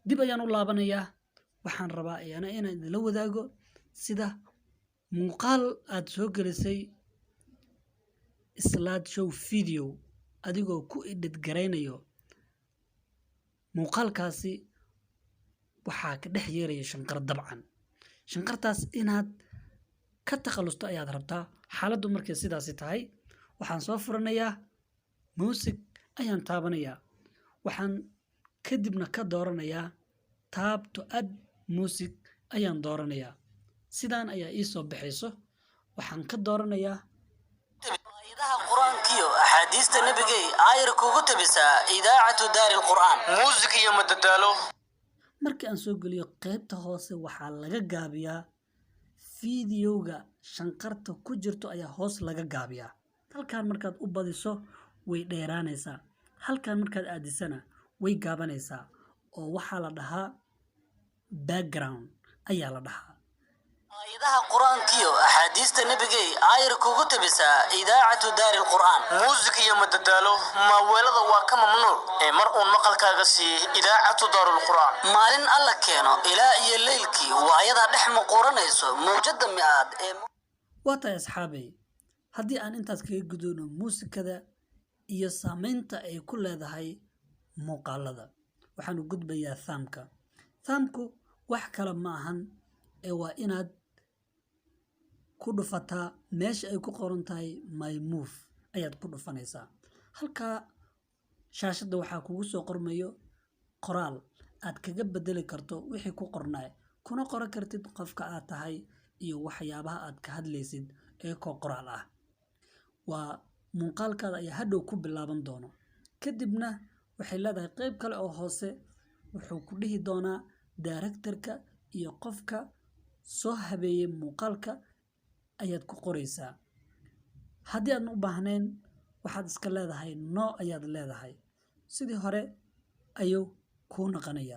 Dib ayaan u laabanayaa. Waxaan rabaa iyana inaan idinla wadaago sida muuqaal aad soo gelisay slide show video adigoo ku edit garaynayo muuqaalkaasi, waxaa ka dhex yeeraya shanqar. Dabcan shanqartaas inaad ka takhalusto ayaad rabtaa. Xaaladdu markay sidaasi tahay, waxaan soo furanayaa music ayaan taabanayaa. Waxaan kadibna ka dooranayaa tap to add music ayaan dooranayaa. Sidaan ayaa ii soo baxayso. Waxaan ka dooranayaa Aayadaha Qur-aankiyo axaadiista Nebigay aayar kugu tabisaa Idaacatu Daari Lqur'aan. Muusig iyo madadaalo. Markii aan soo geliyo, qaybta hoose waxaa laga gaabiyaa fiidiyowga, shanqarta ku jirto ayaa hoos laga gaabiyaa. Halkan markaad u badiso way dheeraanaysaa, halkan markaad aadisana way gaabanaysaa, oo waxaa la dhahaa background ayaa la dhahaa. Aayadaha Qur-aankiyo axaadiista Nebigay aayar kugu tabisaa Idaacatu Daari Lqur'aan. Muusig iyo madadaalo, maaweelada waa ka mamnuuc ee mar uun maqalkaaga sii Idaacatu Daarulqur'aan. Maalin Alla keeno ilaa iyo leylkii waayadaa dhex muquuranayso mawjada mi'aad ee Waa tahay, asxaabey, haddii aan intaas kaga gudoono muusikada iyo saameynta ay ku leedahay muuqaalada, waxaanu gudbayaa theme-ka. Theme-ku wax kale ma ahan ee waa inaad ku dhufataa meesha ay ku qoran tahay "My movie" ayaad ku dhufanaysaa. Halkaa shaashadda waxaa kugu soo qormayo qoraal aad kaga bedeli karto wixii ku qornaa, kuna qoran kartid qofka aad tahay iyo waxyaabaha aad ka hadlaysid ee koo qoraal ah. Waa muuqaalkaada ayaa hadhow ku bilaaban doono. Kadibna waxay leedahay qayb kale oo hoose. Wuxuu ku dhihi doonaa director-ka iyo qofka soo habeeyey muuqaalka ayaad ku qoraysaa. Haddii aadan u baahnayn, waxaad iska leedahay "No" ayaad leedahay. Sidii hore ayuu kuu noqonayaa.